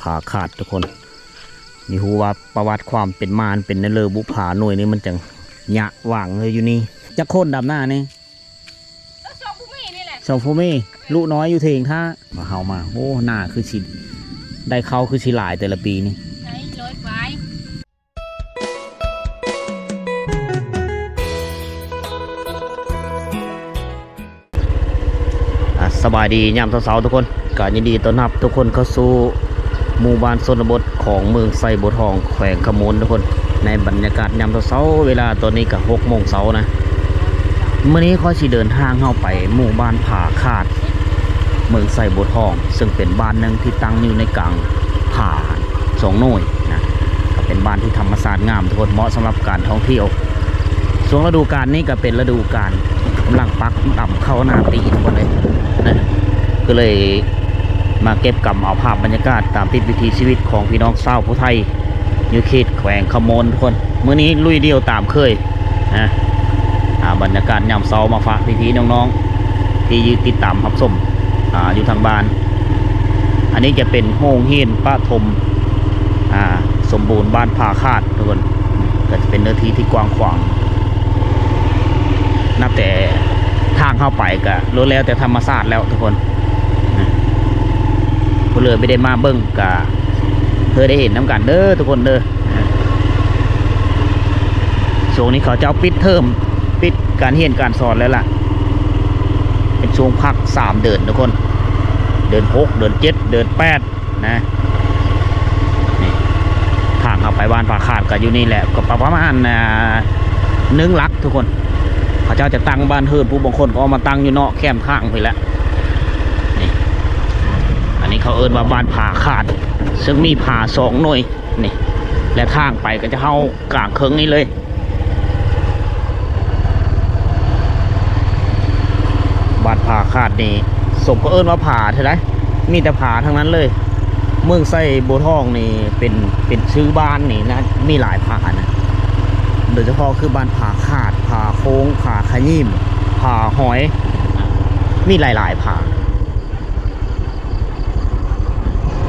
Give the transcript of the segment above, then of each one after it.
ຜາຂາດທຸກຄົນ. ມີຮູ້ວ່າປະຫວັດຄວາມເປັນມາ ເປັນແນວເລີ ບຸພາໜ່ວຍນີ້ ມັນຈັ່ງຍະຫວ່າງເລີຍຢູ່ນີ້. ຈັກຄົນດຳນານີ້? ເອີ ສອງຜູ້ແມ່ນີ້ແຫຼະ ສອງຜູ້ແມ່. ລູກນ້ອຍຢູ່ເທິງຖ້າ ມາເຮົາມາ ໂອ້ ນາຄືຊິໄດ້ເຂົ້າ ຄືຊິຫຼາຍແຕ່ລະປີນີ້ ໄດ້ຮ້ອຍປາຍ. ອ່າ ສະບາຍດີຍາມເຊົ້າໆ ທຸກຄົນ. ກະຍິນດີຕ້ອນຮັບທຸກຄົນເຂົ້າສູ່ໝູ່ບ້ານຊົນນະບົດຂອງເມືອງໄຊບົວທອງ ແຂວງຄຳມ່ວນ ທຸກຄົນ. ໃນບັນຍາກາດຍາມເຊົ້າໆ ເວລາຕອນນີ້ກະຫົກໂມງເຊົ້ານະ. ມື້ນີ້ຂ້ອຍຊິເດີນທາງເຮົາໄປໝູ່ບ້ານຜາຂາດ ເມືອງໄຊບົວທອງ ເຊິ່ງເປັນບ້ານໜຶ່ງທີ່ຕັ້ງຢູ່ໃນກາງຜາສອງໜ່ວຍນະ. ກະເປັນບ້ານທີ່ທຳມະຊາດງາມ ທຸກຄົນ, ເໝາະສຳລັບການທ່ອງທ່ຽວ. ຊ່ວງລະດູການນີ້ກະເປັນລະດູການກຳລັງປັກດຳເຂົ້ານາປີ ທຸກຄົນເອີຍ ນະ. ກະເລີຍມາເກັບກຳເອົາພາບບັນຍາກາດຕາມຕິດວິຖີຊີວິດຂອງພີ່ນ້ອງຊາວຜູ້ໄທ ຢູ່ເຂດແຂວງຄຳມ່ວນ ທຸກຄົນ. ມື້ນີ້ລຸຍດ່ຽວຕາມເຄີຍນະ. ອ່າ ບັນຍາກາດຍາມເຊົ້າມາຝາກພີ່ໆ ນ້ອງໆ ທີ່ຢູ່ຕິດຕາມຮັບຊົມ ອ່າ ຢູ່ທາງບ້ານ. ອັນນີ້ຈະເປັນໂຮງຮຽນປະຖົມ ອ່າ ສົມບູນບ້ານຜາຂາດ ທຸກຄົນ. ກະຈະເປັນເນື້ອທີ່ທີ່ກວ້າງຂວາງ. ນັບແຕ່ທາງເຮົາໄປກະລ້ວນແລ້ວແຕ່ທຳມະຊາດແລ້ວ ທຸກຄົນ. ຜູ້ເລີຍບໍ່ໄດ້ມາເບິ່ງກະເພື່ອໄດ້ເຫັນນຳກັນເດີ ທຸກຄົນເດີ. ຊ່ວງນີ້ເຂົາເຈົ້າປິດເທີມ ປິດການຮຽນການສອນແລ້ວລະ. ເປັນຊ່ວງພັກສາມເດືອນ ທຸກຄົນ, ເດືອນຫົກ ເດືອນເຈັດ ເດືອນແປດ ນະ. ນີ້ ທາງເຂົ້າໄປບ້ານຜາຂາດກະຢູ່ນີ້ແຫຼະ ກະປະມານ ອ່າ ໜຶ່ງຫຼັກ ທຸກຄົນ. ເຂົາເຈົ້າຈະຕັ້ງບ້ານເຮືອນ ຜູ້ບາງຄົນກະເອົາມາຕັ້ງຢູ່ເນາະ ແຄມທາງພີ້ແຫຼະ. ນີ້ ອັນນີ້ເຂົາເອີ້ນວ່າບ້ານຜາຂາດ ເຊິ່ງມີຜາສອງໜ່ວຍ ນີ້ ແລະ ທາງໄປກະຈະເຂົ້າກາງເຄິ່ງນີ້ເລີຍ. ບ້ານຜາຂາດນີ້ ສົມເຂົາເອີ້ນວ່າຜາເທື່ອໃດ ມີແຕ່ຜາທັງນັ້ນເລີຍ. ເມືອງໄຊບົວທອງນີ້ເປັນ ເປັນຊື່ບ້ານນີ້ນະ ມີຫຼາຍຜານະ ໂດຍສະເພາະຄືບ້ານຜາຂາດ, ຜາໂຄ້ງ, ຜາຂະຍິ້ມ, ຜາຫອຍ ມີຫຼາຍໆຜາ.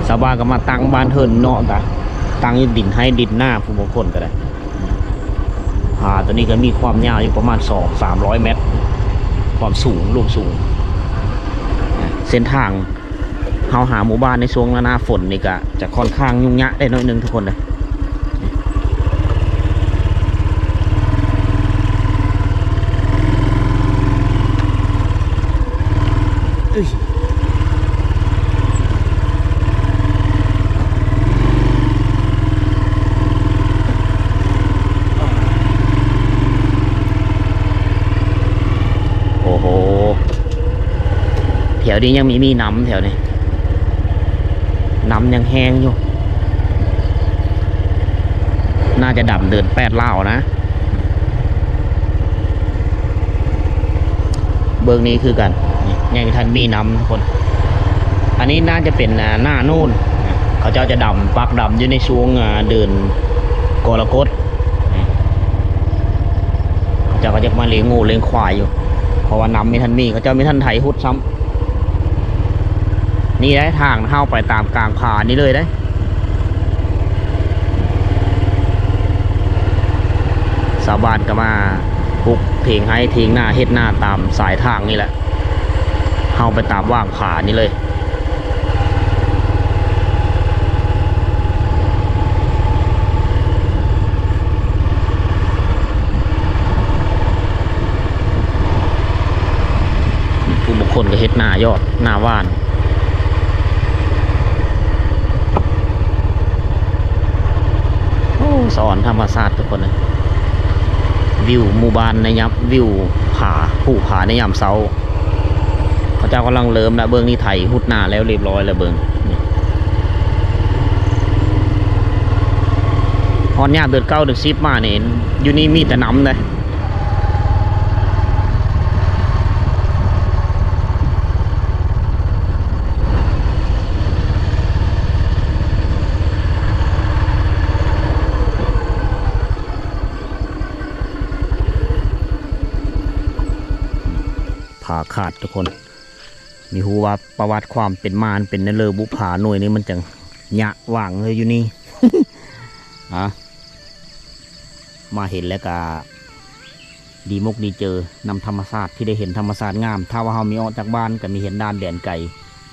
ຊາວບ້ານກະມາຕັ້ງບ້ານເຮືອນເນາະ ກະຕັ້ງຢູ່ດິນໄຮ່ດິນນາ ຜູ້ບາງຄົນກະໄດ້. ຜາໂຕນີ້ກະມີຄວາມຍາວຢູ່ປະມານສອງສາມຮ້ອຍແມັດ ຄວາມສູງ ລວມສູງ. ເສັ້ນທາງເຮົາຫາໝູ່ບ້ານໃນຊ່ວງໜ້າຝົນນີ້ກະຈະຂ້ອນຂ້າງຫຍຸ້ງຍາກໄດ້ໜ້ອຍໜຶ່ງ ທຸກຄົນເດີ. ໂອ້ໂຫ ແຖວນີ້ຍັງມີ ມີນ້ຳແຖວນີ້ ນ້ຳຍັງແຮງຢູ່. ໜ້າຈະດຳເດືອນແປດລາວນະ. ເບິ່ງນີ້ຄືກັນ ຍັງທັນມີນ້ຳ ທຸກຄົນ. ອັນນີ້ໜ້າຈະເປັນ ອ່າ ໜ້າໂນນ ເຂົາເຈົ້າຈະດຳ ປັກດຳຢູ່ໃນຊ່ວງ ອ່າ ເດືອນກໍລະກົດ. ເຂົາເຈົ້າກະຈະມາລ້ຽງງົວລ້ຽງຄວາຍຢູ່ ເພາະວ່ານ້ຳບໍ່ທັນມີ ເຂົາເຈົ້າບໍ່ທັນໄຖຮຸດຊ້ຳ. ນີ້ໄດ໋ ທາງເຮົາໄປຕາມກາງຜານີ້ເລີຍໄດ໋. ຊາວບ້ານກະມາປຸກຖຽງໄຮ່ຖຽງນາ ເຮັດນາຕາມສາຍທາງນີ້ແຫຼະ. ເຮົາໄປຕາມຫວ່າງຜານີ້ເລີຍ. ຜູ້ບາງຄົນກະເຮັດນາຍອດ ນາຫວ່ານ. ໂອ້ ສະອອນທຳມະຊາດ ທຸກຄົນເອີຍ. ວິວໝູ່ບ້ານໃນຍາມ ວິວຜາ ພູຜາໃນຍາມເຊົ້າ. ເຂົາເຈົ້າກຳລັງເລີ່ມລະ ເບິ່ງນີ້ ໄຖຮຸດນາແລ້ວຮຽບຮ້ອຍລະ ເບິ່ງ. ຮອດຍາມເດືອນເກົ້າເດືອນສິບມານີ້ ຢູ່ນີ້ມີແຕ່ນ້ຳເດ້. ຜາຂາດ ທຸກຄົນ. ມີຮູ້ວ່າປະຫວັດຄວາມເປັນມາ ເປັນແນວເລີ ບຸພາໜ່ວຍນີ້ ມັນຈັ່ງ ຍະຫວ່າງເລີຍຢູ່ນີ້ ອາ ມາເຫັນແລ້ວກະດີມົກດີເຈີນຳທຳມະຊາດ ທີ່ໄດ້ເຫັນທຳມະຊາດງາມ. ຖ້າວ່າເຮົາມີອອກຈາກບ້ານ ກະມີເຫັນດ່ານແດນໄກ,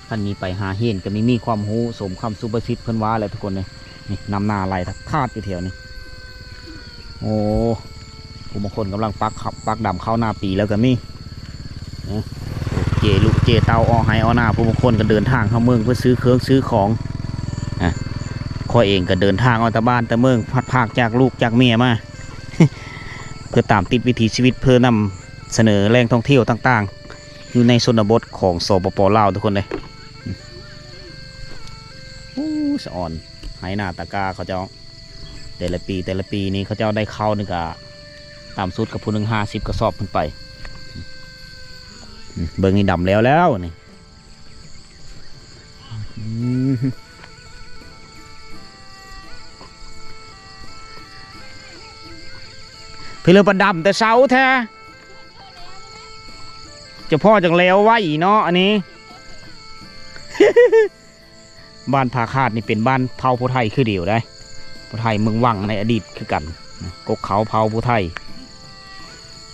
ຄັນມີໄປຫາເຫັນ ກະມີ ມີຄວາມຮູ້ສົມຄຳສຸພາສິດເພິ່ນວ່າແຫຼະທຸກຄົນເອີຍ. ນີ້ ນຳໜ້າໄຫຼທາດຢູ່ແຖວນີ້. ໂອ້ ຜູ້ບາງຄົນກຳລັງປັກເຂົ້າ ປັກດຳເຂົ້ານາປີແລ້ວກໍມີ. ເອີ ເຈລຸເຈເຕົ້າ ເອົາໄຮ່ເອົານາ. ຜູ້ບາງຄົນກໍເດີນທາງເຂົ້າເມືອງເພື່ອຊື້ເຄື່ອງຊື້ຂອງ. ອາ ຂ້ອຍເອງກໍເດີນທາງອອກແຕ່ບ້ານແຕ່ເມືອງ ພັດພາກຈາກລູກຈາກເມຍມາ ເພື່ອຕາມຕິດວິຖີຊີວິດ ເພື່ອນຳສະເໜີແຫຼ່ງທ່ອງທ່ຽວຕ່າງໆ ຢູ່ໃນຊົນນະບົດຂອງ ສປປ ລາວ ທຸກຄົນເອີຍ. ໂອ້ ສະອອນ ໄຮ່ນາຕາກາເຂົາເຈົ້າ ແຕ່ລະປີ ແຕ່ລະປີນີ້ເຂົາເຈົ້າໄດ້ເຂົ້ານີ້ກະ ຕ່ຳສຸດກະຜູ້ໜຶ່ງຫ້າສິບກະສອບຂຶ້ນໄປ. ອືມ ເບິ່ງນີ້ດຳແລ້ວແລ້ວນີ້. ອືມ ພີ່ເລີປາດຳແຕ່ເຊົ້າແທ້ ເຈົ້າພໍ່ຈັ່ງແລ້ວໄວເນາະ ອັນນີ້. ບ້ານຜາຂາດນີ້ເປັນບ້ານເຜົ່າຜູ້ໄທຄືດຽວໃດ໋ ຜູ້ໄທເມືອງວັງໃນອະດີດຄືກັນ ກົກເຂົາເຜົ່າຜູ້ໄທ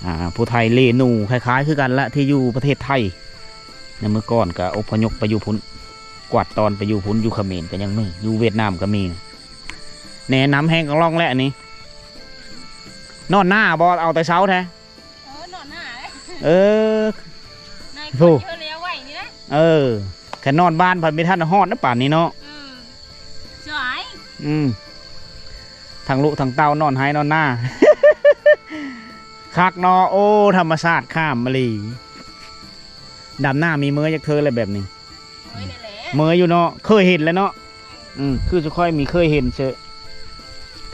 ອາ ຜູ້ໄທເລນູ ຄ້າຍໆຄືກັນລະ ທີ່ຢູ່ປະເທດໄທ. ໃນເມື່ອກ່ອນກະອົບພະຍົບໄປຢູ່ພຸ້ນ ກວາດຕອນໄປຢູ່ພຸ້ນ ຢູ່ຂະເໝນກໍຍັງມີ ຢູ່ຫວຽດນາມກໍມີ. ແນະນຳແຮງກະລ່ອງແຫຼະອັນນີ້. ນອນໜ້າບໍ່ ເອົາແຕ່ເຊົ້າແທ້. ເອີ ນອນໜ້າເດ້. ເອີ ນາຍ ໂອ້ ຄົນເຂົາແລ້ວໄວນີ້ນະ. ເອີ ຄັນນອນບ້ານພັດບໍ່ທັນຮອດນະປານນີ້ເນາະ. ເອີ ສວຍ ອືມ ທັງລູກທັງເຕົ້ານອນໄຮ່ນອນນາ ຄັກເນາະ. ໂອ້ ທຳມະຊາດງາມອີ່ຫຼີ. ດຳນາມີເມີຍຈັກເທື່ອແລ້ວແບບນີ້? ເມີຍແຫຼະ ເມີຍຢູ່ເນາະ ເຄີຍເຫັນແລ້ວເນາະ. ອືມ ຄືສຸຂ້ອຍມີເຄີຍເຫັນເຊີ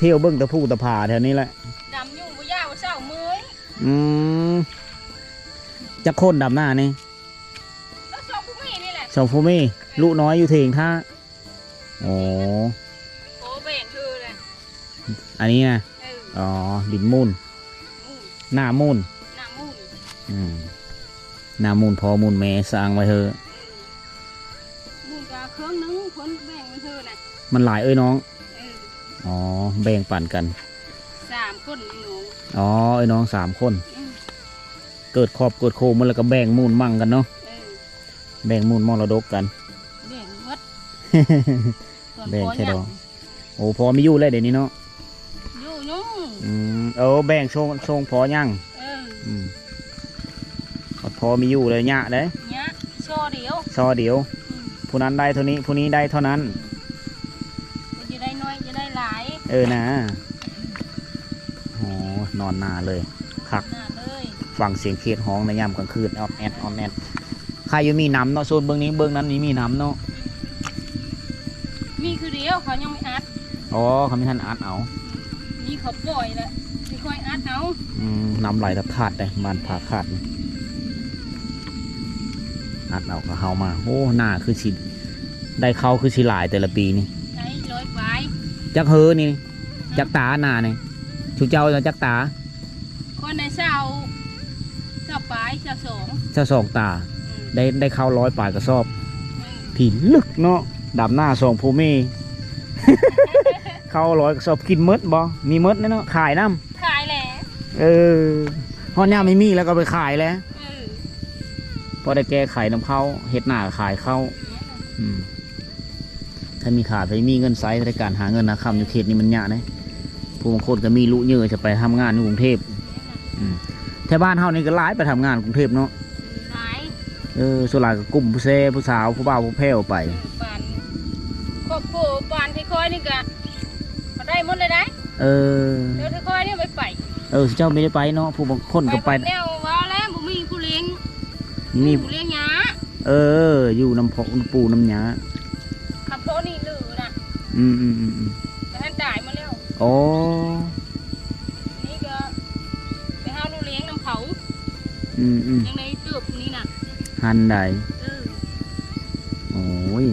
ທ່ຽວເບິ່ງຕະພູຕະຜາແຖວນີ້ແຫຼະ. ດຳຍຸງບໍ່ຢາກບໍ່ເຊົາເມີຍ. ອືມ ຈັກຄົນດຳນານີ້? ເອີ ສອງຜູ້ແມ່ນີ້ແຫຼະ ສອງຜູ້ແມ່. ເອີ ລູກນ້ອຍຢູ່ເທິງທ່າ. ໂອ້ ໂອ້ ແບ່ງເທີນະ ອັນນີ້ນະ. ເອີ ອໍ ດິນມູນ ມູນ ໜ້າມູນ ໜ້າມູນ. ອືມ ໜ້າມູນພໍ່ມູນແມ່ສ້າງໄວ້ເຮີ້. ເອີ ມູນກະເຄິ່ງໜຶ່ງ ເພິ່ນແບ່ງໄວ້ເທີນະ. ມັນຫຼາຍເອື້ອຍນ້ອງ. ເອີ ອໍ ແບ່ງປັນກັນ ສາມຄົນພີ່ນ້ອງ. ອໍ ເອື້ອຍນ້ອງສາມຄົນ. ອືມ ເກີດຄອບເກີດຄົວໝົດແລ້ວກໍແບ່ງມູນໝັ່ງກັນເນາະ. ເອີ ແບ່ງມູນມໍລະດົກກັນ ແບ່ງໝົດ ແບ່ງແຄ່ດອກ. ໂອ້ ພໍ່ມີຢູ່ແລ້ວດຽວນີ້ເນາະ. ຢູ່ ຢູ່. ອືມ ເອີ ແບ່ງສົ່ງ ສົ່ງພໍ່ຍັງ. ເອີ ອືມ ພໍ່ມີຢູ່ແລ້ວຍະເດ້ ຍະ ຊໍດຽວ ຊໍດຽວ. ອືມ ຜູ້ນັ້ນໄດ້ເທົ່ານີ້ ຜູ້ນີ້ໄດ້ເທົ່ານັ້ນ. ເພິ່ນຈະໄດ້ໜ້ອຍ ຈະໄດ້ຫຼາຍ. ເອີນະ. ໂອ້ ນອນໜ້າເລີຍ ຄັກ ນອນໜ້າເລີຍ. ຟັງສຽງຂຽດຮ້ອງໃນຍາມກາງຄືນ ອອດແອດ ອອດແອດ. ໃຄຢູ່ມີນ້ຳເນາະ ໂຊນເບື້ອງນີ້ເບື້ອງນັ້ນນີ້ມີນ້ຳເນາະ. ມີຄືດຽວ ເຂົາຍັງບໍ່ອັດ. ອໍ ເຂົາມີທັນອັດເອົາ. ອືມ ນີ້ເຂົາປ່ອຍແລ້ວ ຊິຄ່ອຍອັດເອົາ. ອືມ ນ້ຳໄຫຼທາດໆເດ້ ບ້ານຜາຂາດນີ້ ອັດເອົາກະເຮົາມາ. ໂອ້ ນາຄືຊິໄດ້ເຂົ້າຄືຊິຫຼາຍແຕ່ລະປີນີ້. ໄດ້ຮ້ອຍປາຍ. ຈັກເຮີນີ້ ຈັກຕານານີ້ ຊຸເຈົ້າຈັກຕາ? ຂ້ອຍໄດ້ຊາວ ຊາວປາຍ ຊາວສອງ ຊາວສອງຕາ. ອືມ ໄດ້ ໄດ້ເຂົ້າຮ້ອຍປາຍກະສອບ. ອືມ ຜີລຶກເນາະ ດຳນາສອງຜົວເມຍ ເຂົ້າຮ້ອຍກະສອບ ກິນໝົດບໍ່? ມີໝົດແນ່ເນາະ ຂາຍນຳ. ຂາຍແຫຼະ. ເອີ ຮອດຍາມມີແລ້ວກໍໄປຂາຍແຫຼະ. ເອີ ພໍໄດ້ແກ້ໄຂນຳເຂົ້າ ເຮັດນາຂາຍເຂົ້າ. ອືມ ຖ້າມີຂາຍ ຖ້າມີເງິນໃຊ້ ໃນການຫາເງິນຫາຄຳຢູ່ເຂດນີ້ມັນຍາກເດ້. ຜູ້ບາງຄົນກໍມີລຸເຍີຈະໄປທຳງານຢູ່ກຸງເທບ. ອືມ ແຖວບ້ານເຮົານີ້ກໍຫຼາຍໄປທຳງານກຸງເທບເນາະ. ຫຼາຍ. ເອີ ສ່ວນຫຼາຍກໍກຸ່ມຜູ້ແຊ ຜູ້ສາວ ຜູ້ບ່າວ ຜູ້ແພ້ວໄປ. ເອີ ບ້ານຄອບຄົວບ້ານໄທຄອຍນີ້ກໍ ເຂົາໄດ້ໝົດເລີຍໄດ໋. ເອີ ແຕ່ໄທຄອຍນີ້ໄປໄປ. ເອີ ເຈົ້າບໍ່ໄດ້ໄປເນາະ ຜູ້ບາງຄົນກໍໄປ ໄປແນວວ່າແລ້ວບໍ່ມີຜູ້ລ້ຽງ ມີ ຜູ້ລ້ຽງຫຍ້າ. ເອີ ຢູ່ນຳພໍ່ນຳປູ່ນຳຍ່າ. ຄຳໂພນີ້ຫຼືນະ. ອືມໆໆໆ ແຕ່ທ່ານຕາຍໝົດແລ້ວ. ອໍ ນີ້ກໍໄປຫາລູກລ້ຽງນຳເຂົາ. ອືມໆ ຍັງໄດ້ເຕີບນີ້ນະ. ຫັ້ນໃດ. ເອີ ໂອ້ຍ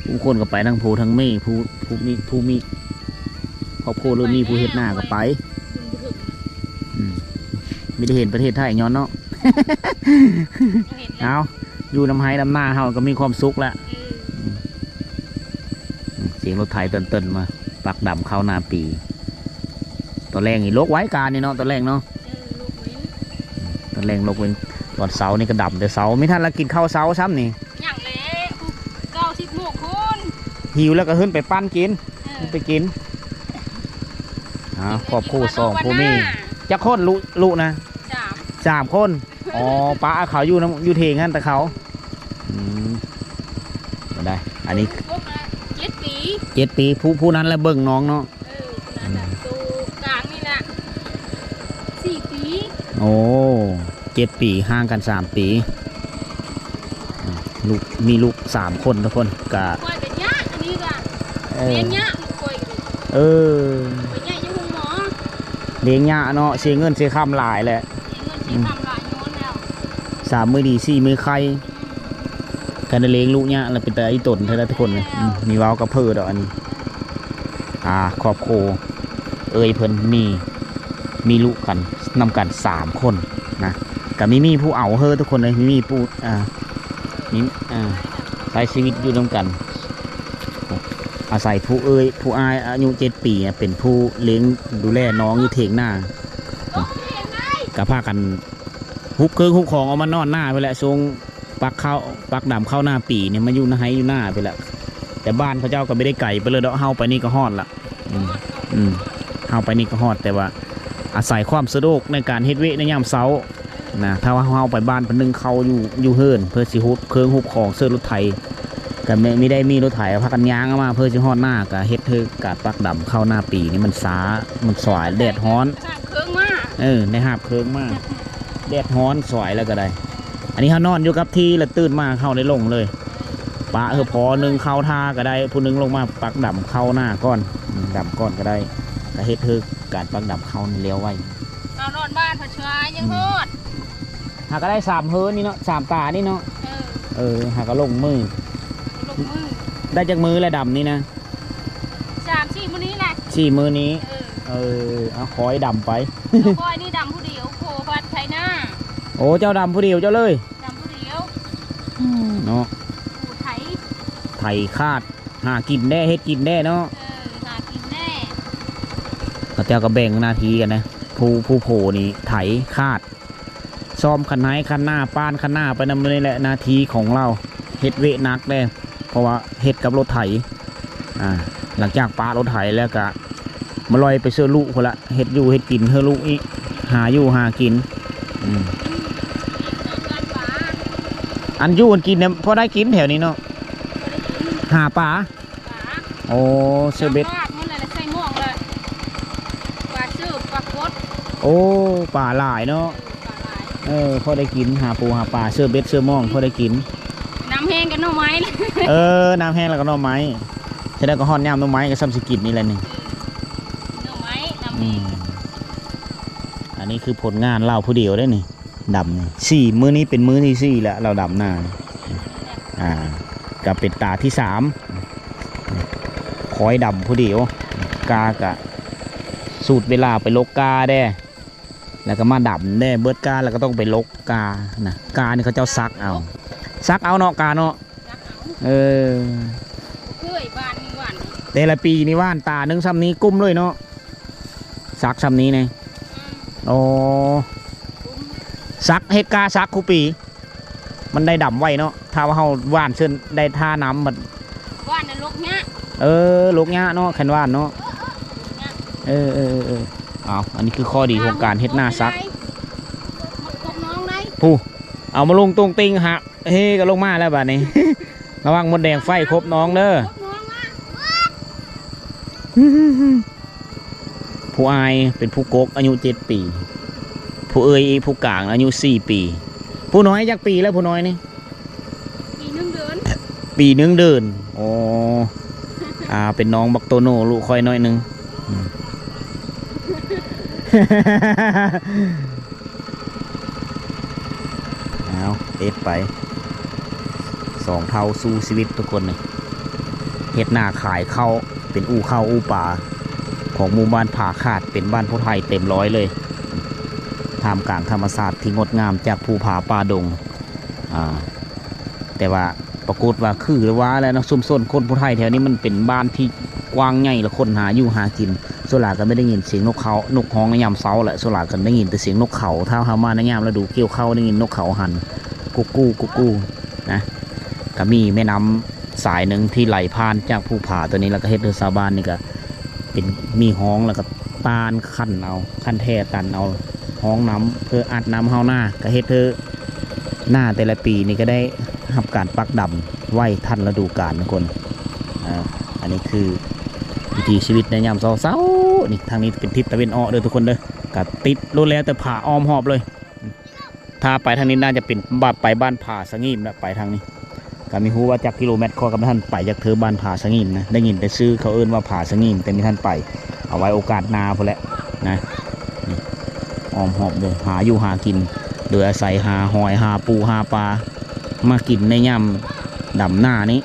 ຜູ້ຄົນກໍໄປທັງຜົວທັງເມຍ ຜູ້ ຜູ້ມີ ຜູ້ມີຄອບຄົວ ຫຼືມີຜູ້ເຮັດນາກໍໄປ. ອືມ ມີແຕ່ເຫັນປະເທດໄທຍ້ອນເນາະ. ເອົາ ຢູ່ນຳໄຮ່ນຳນາເຮົາກໍມີຄວາມສຸກແລ້ວ. ເອີ ອືມ ລົດໄຖເຕີນໆ ມາປັກດຳເຂົ້ານາປີ. ຕອນແລງນີ້ລົກໄວການນີ້ເນາະ ຕອນແລງເນາະ. ເອີ ລົກໄວ ຕອນແລງລົກໄວ. ຕອນເຊົ້ານີ້ກໍດຳແຕ່ເຊົ້າ ມີທັນລະກິນເຂົ້າເຊົ້າຊ້ຳນີ້. ຍັງແຫຼະ ເກົ້າສິບໂມງພຸ້ນ ຫິວແລ້ວກໍຂຶ້ນໄປປັ່ນກິນ. ເອີ ໄປກິນ. ອ່າ ຄອບຄົວສອງຜົວເມຍ. ຈັກຄົນ ລຸ ລຸນະ? ສາມ ສາມຄົນ. ອໍ ປະເຂົາຢູ່ນຳ ຢູ່ເຖິງຫັ້ນແຕ່ເຂົາ. ອືມ ກໍໄດ້ ອັນນີ້ ຄົບລະເຈັດປີ ເຈັດປີ. ຜູ້ ຜູ້ນັ້ນລະເບິ່ງນ້ອງເນາະ. ເອີ ຜູ້ນັ້ນລະ ອືມ ໂຕກາງນີ້ລະສີ່ປີ. ໂອ້ ເຈັດປີ ຫ່າງກັນສາມປີ. ອືມ ລູກ ມີລູກສາມຄົນທຸກຄົນ ກະ ຂ້ອຍກໍຍາກ ອັນນີ້ກະ ເອີ ລ້ຽງຍາກ ລູກຂ້ອຍກໍດີ. ເອີ ຂ້ອຍຍາກຢູ່ໂຮງໝໍ ລ້ຽງຍາກເນາະ ເສຍເງິນເສຍຄຳຫຼາຍແຫຼະ. ເສຍເງິນເສຍຄຳຫຼາຍ ອືມ ຍ້ອນແລ້ວ ສາມມື້ດີ ສີ່ມື້ໄຂ້. ອືມ ຄັນໄດ້ລ້ຽງລູກຍາກລະເປັນຕາອີ່ຕົນແທ້ໆ ທຸກຄົນເອີຍ. ອືມ ມີເວົ້າກັບເພີດອກ ອັນນີ້ ອ່າ ຄອບຄົວເອື້ອຍເພິ່ນມີ ມີລູກກັນ ນຳກັນສາມຄົນນະ. ກະມີ ມີຜູ້ເອົາເຮີ ທຸກຄົນເອີຍ ມີ ມີຜູ້ ອ່າ ມີ ອ່າ ໃຊ້ຊີວິດຢູ່ນຳກັນ. ອາໄສຜູ້ເອື້ອຍ ຜູ້ອ້າຍອາຍຸເຈັດປີເປັນຜູ້ລ້ຽງດູແລນ້ອງຢູ່ເຖງນາ. ກະພາກັນຮຸບເຄື່ອງຮຸບຂອງອອກມານອນນາພຸ້ນແຫຼະ ຊ່ວງປັກເຂົ້າ ປັກດຳເຂົ້ານາປີນີ້ ມາຢູ່ນາໄຮ່ຢູ່ນາພຸ້ນແຫຼະ. ແຕ່ບ້ານເຂົາເຈົ້າກໍບໍ່ໄດ້ໄກປານໃດດອກ ເຮົາໄປນີ້ກໍຮອດລະ. ອືມ ອືມ ເຮົາໄປນີ້ກໍຮອດ ແຕ່ວ່າອາໄສຄວາມສະດວກໃນການເຮັດວຽກໃນຍາມເຊົ້ານະ. ຖ້າວ່າເຮົາໄປບ້ານເພິ່ນ ໜຶ້ງເຂົ້າຢູ່ ຢູ່ເຮືອນ ເພື່ອຊິຮຸບເຄື່ອງຮຸບຂອງ ເຊີລົດໄຖ ກໍມີ ມີໄດ້ມີລົດໄຖ ພາກັນຍ່າງເອົາມາ ເພື່ອຊິຮອດນາ ກໍເຮັດໃຫ້ການປັກດຳເຂົ້ານາປີນີ້ມັນຊ້າ ມັນສວາຍ ແດດຮ້ອນ. ຫາບເຄື່ອງມາ ເອີ ໄດ້ຫາບເຄື່ອງມາ ແດດຮ້ອນສວາຍແລ້ວກໍໄດ້. ອັນນີ້ເຮົານອນຢູ່ກັບທີ່ ລະຕື່ນມາເຮົາໄດ້ລົງເລີຍ ປະເຮີ ພໍໜຶ່ງເຂົ້າທ່າກໍໄດ້ ຜູ້ໜຶ່ງລົງມາປັກດຳເຂົ້ານາກ່ອນ ອືມ ດຳກ່ອນກໍໄດ້ ກໍເຮັດໃຫ້ການປັກດຳເຂົ້ານີ້ແລ້ວໄວ. ເຮົານອນບ້ານພັດຊວາຍັງຮອດ ຫາກໍໄດ້ສາມເຮີນີ້ເນາະ ສາມຕານີ້ເນາະ. ເອີ ເອີ ຫາກໍລົງມື ລົງມື. ໄດ້ຈັກມື້ແລ້ວດຳນີ້ນະ? ສາມສີ່ມື້ນີ້ແຫຼະ ສີ່ມື້ນີ້. ເອີ ເອີ ເອົາ ຄອຍດຳໄປ ຂ້ອຍນີ້ດຳຜູ້ດຽວ ໂພພັດໄຖນາ. ໂອ້ ເຈົ້າດຳຜູ້ດຽວເຈົ້າເລີຍ? ດຳຜູ້ດຽວ ອືມ ເນາະ ຜູ້ໄຖ ໄຖຄາດ ຫາກິນແດ່ ເຮັດກິນແດ່ເນາະ. ເອີ ຫາກິນແດ່ ເຂົາເຈົ້າກໍແບ່ງໜ້າທີ່ກັນນະ ຜູ້ ຜູ້ໂພນີ້ໄຖຄາດ ຊ້ອມຄັນໄຮ່ຄັນນາ ປ້ານຄັນນາໄປນຳ. ນີ້ແຫຼະໜ້າທີ່ຂອງລາວ ເຮັດວຽກໜັກແດ່ ເພາະວ່າເຮັດກັບລົດໄຖ. ອ່າ ຫຼັງຈາກປະລົດໄຖແລ້ວກະມາລອຍໄປເຊີລູກພຸ້ນລະ ເຮັດຢູ່ເຮັດກິນເຮີລູກອີກ ຫາຢູ່ຫາກິນ. ອືມ ອັນຢູ່ອັນກິນນີ້ພໍໄດ້ກິນແຖວນີ້ເນາະ ຫາປາ. ປາ ໂອ້ ເຊີເບັດ ປາໝົດແລ້ວ ໃສ່ໝ່ອງແລ້ວ ປາເຊີ ປາກົດ. ໂອ້ ປາຫຼາຍເນາະ. ເອີ ປາຫຼາຍ ເອີ ພໍໄດ້ກິນ ຫາປູຫາປາ ເຊີເບັດເຊີໝ່ອງ ພໍໄດ້ກິນ. ນ້ຳແຫ້ງກັບໜໍ່ໄມ້. ເອີ ນ້ຳແຫ້ງແລ້ວກໍໜໍ່ໄມ້ ຈະໄດ້ກໍຮອດຍາມໜໍ່ໄມ້ ກໍຊ່ຳຊິກິນນີ້ແຫຼະນີ້. ເອີ ໜໍ່ໄມ້ ນ້ຳແຫ້ງ. ອືມ ອັນນີ້ຄືຜົນງານລາວຜູ້ດຽວເດ້ນີ້. ດຳນີ້ສີ່ ມື້ນີ້ເປັນມື້ທີສີ່ແລ້ວ ລາວດຳນານີ້. ອ່າ ກໍເປັນຕາທີສາມ ຄອຍດຳຜູ້ດຽວ. ກາກະສູດເວລາໄປລົກກາແດ່ ແລ້ວກໍມາດຳແດ່ ເບິດກາແລ້ວກໍຕ້ອງໄປລົກການະ. ການີ້ເຂົາເຈົ້າສັກເອົາ ສັກເອົາເນາະ ກາເນາະ. ເອີ ບໍ່ເຄີຍຫວ່ານ ຫວ່ານ ແຕ່ລະປີນີ້ຫວ່ານຕາໜຶ່ງຊ່ຳນີ້ກຸ້ມເລີຍເນາະ. ສັກຊ່ຳນີ້ແນ່. ອືມ ໂອ້ ກຸ້ມ ສັກ ເຮັດກາສັກຄູ່ປີ ມັນໄດ້ດຳໄວເນາະ. ຖ້າວ່າເຮົາຫວ່ານເຊິ່ນໄດ້ທ່ານ້ຳບັດ ຫວ່ານນະ ລົກຍາກ. ເອີ ລົກຍາກເນາະ ຄັນຫວ່ານເນາະ. ເອີ ເອີ ເອີ ເອີ ເອີ ເອົາ ອັນນີ້ຄືຂໍ້ດີຂອງການເຮັດນາສັກ. ມັນກົບນ້ອງໄດ໋ ຜູ້ ເອົາມາລົງຕົງເຕັງຫະ. ເຮ ກໍລົງມາແລ້ວບາດນີ້ ລະວັງມົດແດງໄຟຄົບນ້ອງເດີ. ຄົບນ້ອງມາ ຜູ້ອ້າຍເປັນຜູ້ກົກ ອາຍຸເຈັດປີ ຜູ້ເອື້ອຍອີກ ຜູ້ກາງອາຍຸສີ່ປີ. ຜູ້ນ້ອຍຈັກປີແລ້ວ ຜູ້ນ້ອຍນີ້? ປີໜຶ່ງເດືອນ ປີໜຶ່ງເດືອນ. ໂອ້ ອ່າ ເປັນນ້ອງບັກໂຕໂນລູກຂ້ອຍໜ້ອຍໜຶ່ງ. ອືມ ເອົາ ເຮັດໄປ ສອງເທົ່າສູ້ຊີວິດທຸກຄົນນີ້. ເຮັດນາຂາຍເຂົ້າ ເປັນອູ່ເຂົ້າອູ່ປາຂອງໝູ່ບ້ານຜາຂາດ ເປັນບ້ານຜູ້ໄທເຕັມຮ້ອຍເລີຍ ທ່າມກາງທຳມະຊາດທີ່ງົດງາມຈາກພູຜາປ່າດົງ. ອ່າ ແຕ່ວ່າ ປາກົດວ່າຄືວ່າແຫຼະເນາະ ຊຸມຊົນຄົນຜູ້ໄທແຖວນີ້ມັນເປັນບ້ານທີ່ກວ້າງໃຫຍ່ ແລະ ຄົນຫາຢູ່ຫາກິນ. ສ່ວນຫຼາຍກໍໄດ້ຍິນສຽງນົກເຂົາ ນົກຮ້ອງໃນຍາມເຊົ້າແຫຼະ. ສ່ວນຫຼາຍກໍໄດ້ຍິນແຕ່ສຽງນົກເຂົາ. ຖ້າເຮົາມາໃນຍາມລະດູກ່ຽວເຂົ້າ ໄດ້ຍິນນົກເຂົາຫັນ ກຸກກູ ກຸກກູ ນະ. ກໍມີແມ່ນ້ຳສາຍໜຶ່ງທີ່ໄຫຼຜ່ານຈາກພູຜາຕົວນີ້ ແລ້ວກໍເຮັດໃຫ້ຊາວບ້ານນີ້ກໍເປັນ ມີຮ່ອງ ແລ້ວກໍຕານ ຄັນເອົາ ຄັນແທ້ຕັນເອົາຮ່ອງນ້ຳ ເພື່ອອັດນ້ຳເຂົ້ານາ. ກໍເຮັດໃຫ້ນາແຕ່ລະປີນີ້ກໍໄດ້ຮັບການປັກດຳໄວທັນລະດູການທຸກຄົນ. ອາ ອັນນີ້ຄືວິຖີຊີວິດໃນຍາມເຊົ້າໆ ນີ້. ທາງນີ້ເປັນທິດຕາເວັນອອກເດີທຸກຄົນເດີ. ກໍຕິດໂລດແລ້ວແຕ່ຜາອ້ອມຮອບເລີຍ. ຖ້າໄປທາງນີ້ໜ້າຈະເປັນບາດ ໄປບ້ານຜາສະຫງິມນະ ໄປທາງນີ້. ກໍມີຮູ້ວ່າຈັກກິໂລແມັດ ຂ້ອຍກໍບໍ່ທັນໄປຈັກເທື່ອ ບ້ານຜາສະຫງິມນະ. ໄດ້ຍິນແຕ່ຊື່ເຂົາເອີ້ນວ່າຜາສະຫງິມ ແຕ່ມີທັນໄປ. ເອົາໄວ້ໂອກາດໜ້າພຸ້ນແຫຼະນະ. ນີ້ ອ້ອມຮອບເດີ ຫາຢູ່ຫາກິນ ໂດຍອາໄສຫາຫອຍ ຫາປູ ຫາປາ ມາກິນໃນຍາມດຳນານີ້.